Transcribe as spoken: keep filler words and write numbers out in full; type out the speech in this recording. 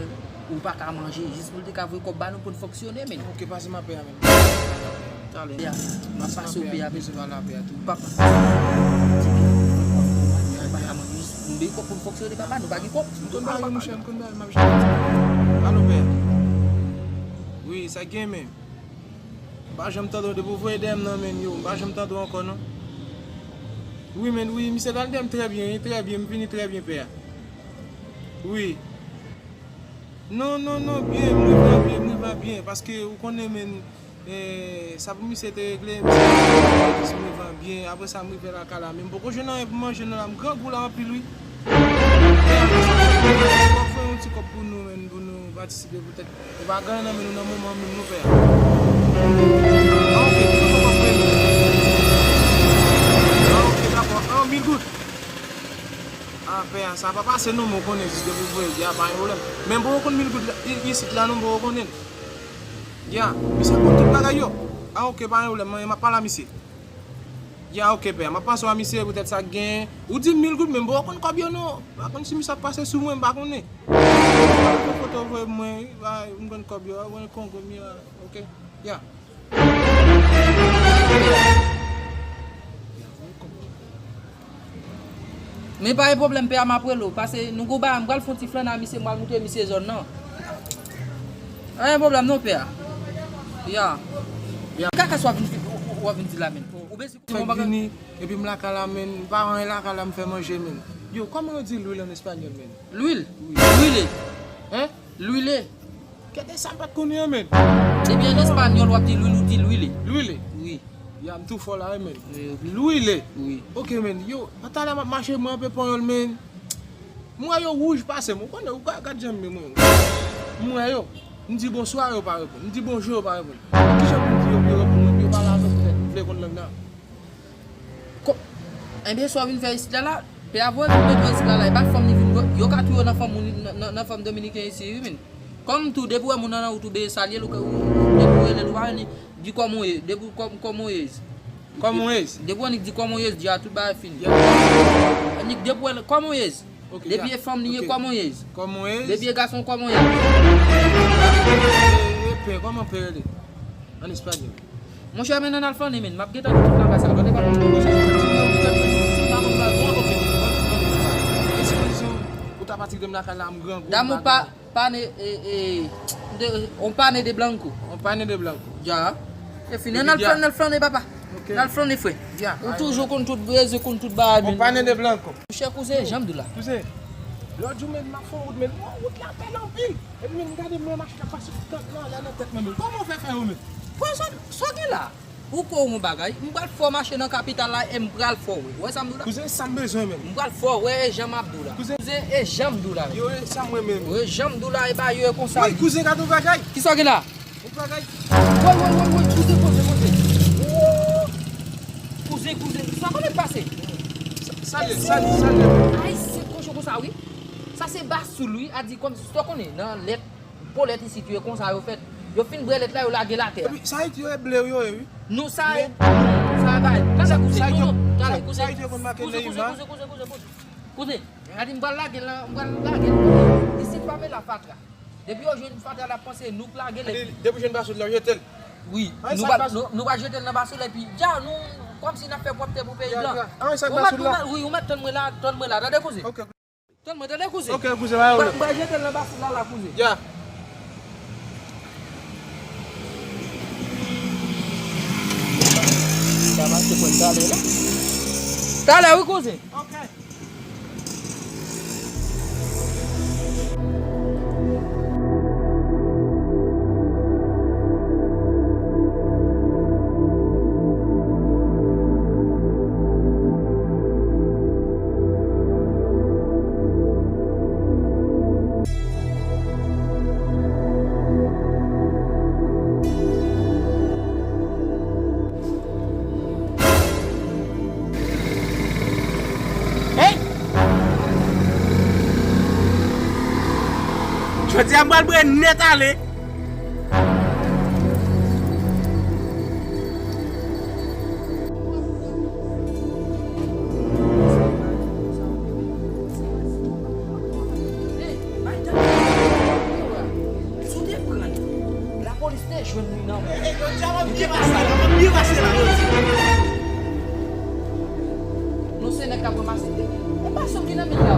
mal, ou pa ka manje, jis pou l te ka voye kòb ba nou pou n fonksyone, men. Ok, pase m apè a, men. Talè. Ya, m ap pase w pè a, men. Pase m apè a, pase m apè a tou. Papa. M pa ka manje, m vle kòb pou n fonksyone, papa, nou pa gen kòb. M konn bagay, monchè, m konn bagay, m ap jere. Alo, pè. Wi, sa gen, men. M pa janm tande w depi w voye dèyè m nan, men, yo. M pa janm tande w ankò, non. Wi, men, wi, misye t al dèyè m trè byen, wi, trè byen, m vini trè byen, pè a. Wi. Non, non, non, byen, m rive an byen, m rive an byen, paske ou konnen, men, eh, sa pou misye te regle, misye te regle, m rive an byen, apre sa, m rive lakay la, men m poko jwenn anyen pou manje, non, la, m grangou la anpil, wi. Pè a, nou sa fè, nou fè yon ti kòb pou nou, men, pou nou patisipe poutèt. Ou pa gen anyen nan men nou nan moman menm nou pè a. Ah, ok, nou poko fè nou. Ah, ok, dakò. Ah, mil goud. Ah, pè a, sa pa pase non, men w konnen, jis depi w voye, ya, pa gen pwoblèm. Men m poko konn mil goud la, i-, isit la non, m poko konnen l. Ya, misye konn tout bagay yo. Ah, ok, pa gen pwoblèm, mwen, m ap pale a misye. Ya, ok, pè. M ap pase w a misye poutèt sa k genyen. Ou di mil goud, men m poko konn kòb yo non. M pa konn si misye ap pase sou mwen, m pa konnen. Ou foto voye mwen, wi, m konn kòb yo, mwen Kongo, mi, ok. Ya. Men pa gen pwoblèm, pè a, m ap rele w. Pase nou gon bagay, m pral fè yon ti flann a misye, m pral moutre misye zòn nan. Pa gen pwoblèm non, pè a. Ya. Ya. Kaka sa w ap vin fi-, w, w, w ap vin di la, men. Ou bezwen Fèk vini, epi m lakay la, men, m pa anyen lakay la, m fè manje, men. Yo, kòman yo di lwil an espanyòl, men? Lwil? Wi. Lwile. Hein? Lwile. Gade sa m pa t konnen an, men. Depi an espanyòl, w ap di lwil, ou di lwile. Lwile? Wi. Ya, m tou fò la, wi, men. Wi, ok. Lwile. Wi. Ok, men. Yo, talè m ap mache, mwen anpe panyòl, men. M wè yo wouj pase m. Ou konnen, ou ka gad jan m ye, mwen. M wè yo. M di bonswa, yo pa reponn. M di bonjou, yo pa reponn. Kijan pou m di yo pou yo reponn mwen, pou yo pale avè m, poutèt m vle konn lang nan? Ko-, enben, sa w vin fè isit la la, pè a voye vin mete w isit la la, e pa fanm li vin, yo ka touye w nan fanm moun, nan, nan, nan fanm dominiken isi, wi, men. Kòm tou, depi w wè moun nan nan wout ou byen salye l, ou ka, ou, depi w rele l, ou pa vini di kòman w ye, depi w kòm-, kòman w ye. Kòman w ye? Depi w annik di kòman w ye, di a tout bagay fini. Ya. Annik depi w wè l, kòman w ye? Ok, depi ya. E fanm li ye, ok. Kòman w ye? Kòman w ye? Depi e gason, kòman w ye? E, e, e pen, kòman pen rele? An espanyòl. Monchè, men ann al flannen, men. M ap gentan gen tout lakay sa. Tande pa. Monchè, m pa konn bagay. Bon, ok. Bon, bon, bon. E si kondisyon ou ta pati kite m lakay la, m grangou, m pa gen. Dam ou pa, pane, e, e, de, un pane de blanco. Un pane de blanco. Ya. E fini. Ann al flannen, al flannen, papa. Ok. Ann al flannen, frè. Ya. Ou toujou konn tout breze, konn tout bagay, men. Un pane de blanco. Monchè, kouzen, jan m di w la. Kouzen, lòt jou, men, m ap fè yon wout, men, wout la bèl anpil. Epi, men, m gade, m wè machin ap pase tout tan nan, la nan tèt mwen, men. Kòman w fè fè yo, men? Frè, sa, sa w gen la? Ou kwè w yon bagay? M pral fè w mache nan kapital la e m pral fè w wè. Ou wè sa m di w la? Kouzen, sa m bezwen, men. M pral fè w wè, e jan m ap di w la. Kouzen. Kouzen, e jan m di w la, men. Yo, e sa m renmen, men. E jan m di w la, e ba yo, e konsa. Woy, kouzen, gade yon bagay. Kisa w gen la? Yon bagay. Woy, woy, woy, woy, kouzen, poze, poze. Woo! Kouzen, kouzen, sa konnen pase? Sa, sa l ye, sa l ye, sa l ye. Ay, se kochon konsa, wi. Sa se basoul, wi. A di kòm si w konnen, nan lèt, po lèt isit yo, e konsa yo fèt. Yo fin bwè lèt la, yo lage l atè a. Epi, sa Ayiti yo, e ble yo ye, wi. Nou, sa, men, nou, sa, bay. Talè kouzen, sa, non, non, talè kouzen. Sa Ayiti yo konn make Neymar. Kouzen, kouzen, kouzen, kouzen, kouzen. Kouzen, gade, m pral lage l nan, m pral lage l isit, pa men la fatra. Depi yo jwenn fatra la, panse nou k lage l. Depi jwenn basoul la, jete l. Wi, nou pa, nou, nou pa jete l nan basoul, epi, dja, nou, kòmsi n ap fè pwòpte pou peyi blan. Ou mèt, ou mèt, wi, ou mèt tann mwen la, tann mwen la, tande kouzen. Ok. Tann mwen, tande kouzen. Ok, kouzen, pa gen pwoblèm. M pral jete l nan basoul la, la, kouzen. Ya. Sa mache pwen talè la. Talè wi kouzen. Hey! Jodi a m pral bre nèt ale. Si w te pran l, lapolis te jwenn li nan men w. Li te pase la. Nou se nèg k ap ranmase de. Ou pa sot vin nan men la.